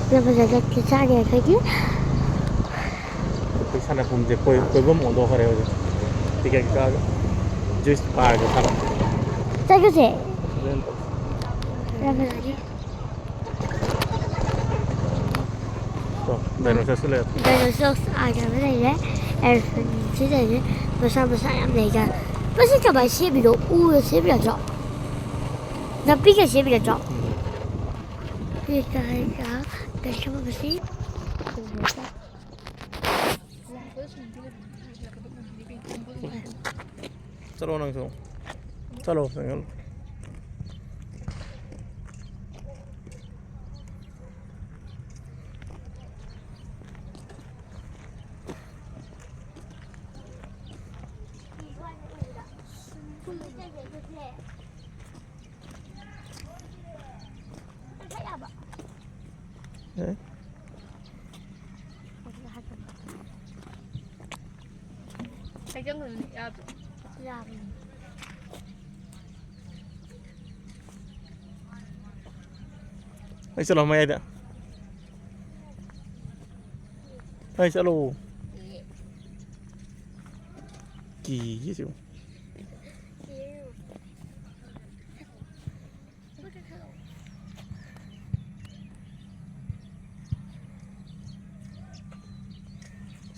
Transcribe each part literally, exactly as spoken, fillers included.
ꯐꯖ ꯐꯖ ꯆꯠꯀꯦ ꯆꯥꯔꯤ ꯑꯩꯈꯣꯏꯒꯤ꯫ ꯑꯩꯈꯣꯏ ꯁꯥꯟꯅꯐꯝꯁꯦ ꯀꯣꯏ-, ꯀꯣꯏꯐꯝ ꯑꯣꯟꯊꯣꯛꯈ꯭ꯔꯦ ꯍꯧꯖꯤꯛ꯫ ꯇꯤꯀꯦꯠ ꯀꯛꯑꯒ ꯖꯨꯏꯁ ꯄꯥꯔꯒ ꯁꯥꯟꯅꯐꯝ꯫ ꯆꯠꯂꯨꯁꯦ꯫ ꯍꯣꯔꯦꯟ ꯇꯧꯁꯤ꯫ ꯌꯥꯝ ꯐꯖꯔꯤ꯫ ꯗꯣ, ꯗꯥꯏꯅꯣꯁꯔꯁꯨ ꯂꯩꯔꯦ꯫ ꯗꯥꯏꯅꯣꯁꯔꯁ ꯑꯥꯗ ꯑꯃ ꯂꯩꯔꯦ꯫ ꯑꯦꯂꯤꯐꯦꯟꯁꯨ ꯂꯩꯔꯦ꯫ ꯃꯁꯥ ꯃꯁꯥ ꯌꯥꯝ ꯂꯩꯖꯥꯠ꯫ ꯃꯁꯤ ꯀꯃꯥꯏꯅ ꯁꯦꯝꯃꯤꯅꯣ? ꯎꯅ ꯁꯦꯝꯃꯤ ꯅꯠꯇ꯭ꯔꯣ? ꯅꯥꯄꯤꯒ ꯁꯦꯝꯃꯤ ꯅꯠꯇ꯭ꯔꯣ? ꯎꯝ꯫ ꯄꯤꯛꯀ ꯍꯩꯀ ꯀꯩꯁꯨ ꯃꯁꯤ꯫ ꯆꯠꯂꯣ ꯅꯪꯁꯨ꯫ ꯆꯠꯂꯣ, ꯆꯪꯉꯛꯑꯣ꯫ ꯌꯥꯏ꯫ ꯍꯥꯏꯖꯟꯒꯅꯨꯅꯦ, ꯌꯥꯕ꯭ꯔꯣ? ꯌꯥꯕꯅꯤ꯫ ꯑꯩ ꯆꯠꯂꯣ ꯃꯌꯥꯏꯗ꯫ ꯑꯩ ꯆꯠꯂꯣ꯫ ꯀꯤꯌꯦ ꯁꯤꯕꯨ꯫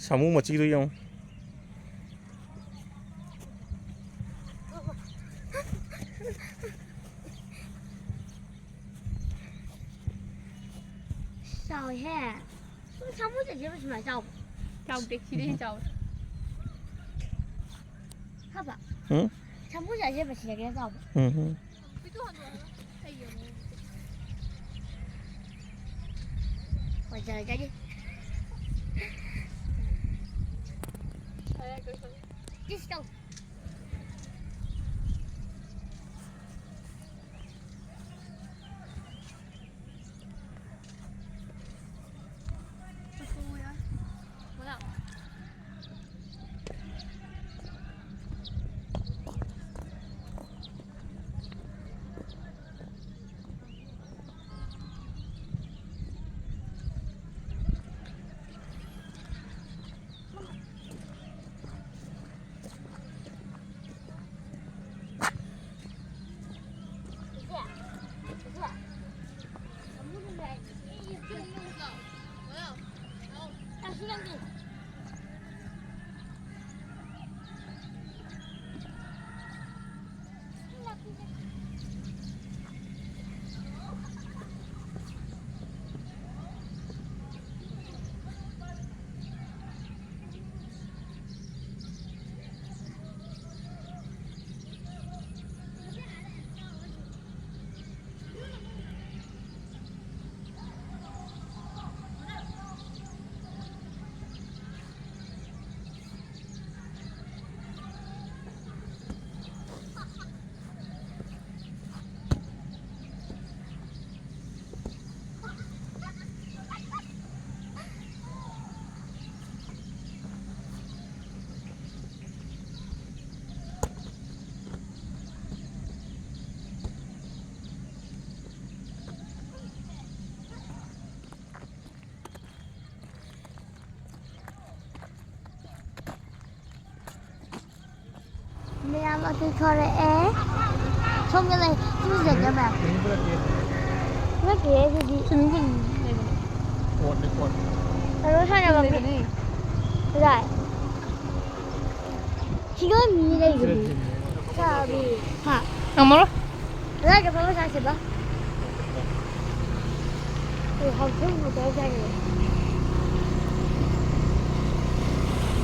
ꯁꯥꯃꯨ ꯃꯆꯤꯗꯣ ꯌꯦꯡꯉꯨ꯫ ꯆꯥꯎꯋꯤꯍꯦ꯫ ꯁꯥꯃꯨ ꯆꯦꯆꯦꯕꯨ ꯁꯨꯃꯥꯏꯅ ꯆꯥꯎꯕ꯭ꯔꯣ? ꯆꯥꯎꯗꯦ, ꯁꯤꯗꯩ ꯍꯦꯟꯅ ꯆꯥꯎꯋꯦ꯫ ꯍꯥꯕ? ꯎꯝ? ꯁꯥꯃꯨ ꯆꯦꯆꯦꯕꯨ ꯁꯤꯗꯒꯤ ꯍꯦꯟꯅ ꯆꯥꯎꯕ꯭ꯔꯣ? ꯎꯝ, ꯎꯝ꯫ ꯐꯖꯔꯦ꯫ ꯀꯤꯁ ꯇꯧ꯫ ꯄꯤꯊꯣꯔꯛꯑꯦ꯫ ꯁꯣꯝꯗ ꯂꯩ꯫ ꯁꯤꯁꯨ ꯂꯩꯕ꯭ꯔꯥ, ꯃꯌꯥꯝ? ꯅꯠꯇꯦ, ꯑꯗꯨꯗꯤ꯫ ꯁ꯭ꯋꯤꯃꯤꯡ ꯄꯨꯜ ꯂꯩꯕꯅꯦ꯫ ꯀꯣꯠꯅꯦ, ꯀꯣꯠ꯫ ꯀꯩꯅꯣ ꯁꯥꯟꯅꯐꯝꯅꯦ꯫ ꯂꯩꯕꯅꯦ꯫ ꯀꯗꯥꯏ? ꯁꯤꯗ ꯃꯤ ꯂꯩꯕꯅꯦ꯫ ꯁꯥꯕꯤ꯫ ꯍꯥ? ꯉꯝꯃꯔꯣꯏ꯫ ꯀꯗꯥꯏꯗ ꯐꯝꯃ ꯁꯥꯁꯦꯕ? ꯑꯩ ꯍꯧꯖꯤꯛ ꯑꯃꯨꯛ ꯇꯧꯔ ꯆꯥꯏꯌꯦ꯫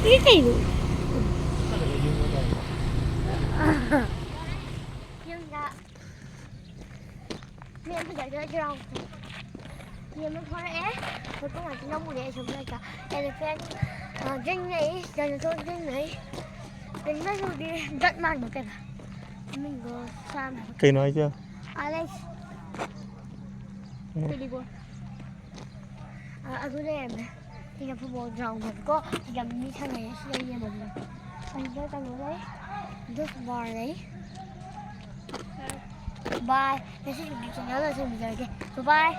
ꯁꯤ ꯀꯩꯅꯣ? ꯌꯨꯝꯗ ꯃꯤ ꯑꯃ ꯐꯖꯗꯕ ꯒ꯭ꯔꯥꯎꯟ ꯃꯤ ꯑꯃ ꯐꯥꯔꯛꯑꯦ꯫ ꯐꯣꯇꯣ ꯉꯥꯛꯇ ꯅꯝꯃꯨꯔꯦ ꯑꯩ ꯁꯣꯝ ꯁꯥꯏꯗ꯫ ꯑꯦꯂꯤꯐꯦꯟ, ꯑ, ꯗ꯭ꯔꯤꯡ ꯂꯩ, ꯗꯥꯏꯅꯣꯁꯣꯔ ꯗ꯭ꯔꯤꯡ ꯂꯩ꯫ ꯀꯩꯅꯣꯗꯤ ꯗꯛ ꯃꯥꯟꯕ ꯀꯩꯅꯣ꯫ ꯃꯃꯤꯡꯗꯣ ꯁꯥ ꯃꯥꯟꯕ꯫ ꯀꯩꯅꯣ ꯍꯥꯏꯁꯦ? ꯑꯥ, ꯂꯩ꯫ ꯎꯝ꯫ ꯇꯦꯂꯤꯒꯣꯟ꯫ ꯑ, ꯑꯗꯨ ꯂꯩꯔꯝꯃꯦ꯫ ꯁꯤꯗ ꯐꯨꯠꯕꯣꯜ ꯒ꯭ꯔꯥꯎꯟꯅꯦꯕꯀꯣ꯫ ꯁꯤꯗ ꯃꯤ ꯁꯥꯟꯅꯩꯌꯦ꯫ ꯁꯤꯗ ꯌꯦꯡꯕꯅꯦ꯫ ꯑꯁꯤꯗ ꯀꯩꯅꯣ ꯂꯩ꯫ ꯖꯨꯁ ꯕꯥꯔ ꯂꯩ꯫ ꯕꯥꯏ꯫ ꯉꯁꯤꯒꯤ ꯆꯦꯅꯦꯜꯗ ꯁꯤꯟꯕꯤꯖꯔꯒꯦ꯫ ꯕꯥꯏ꯫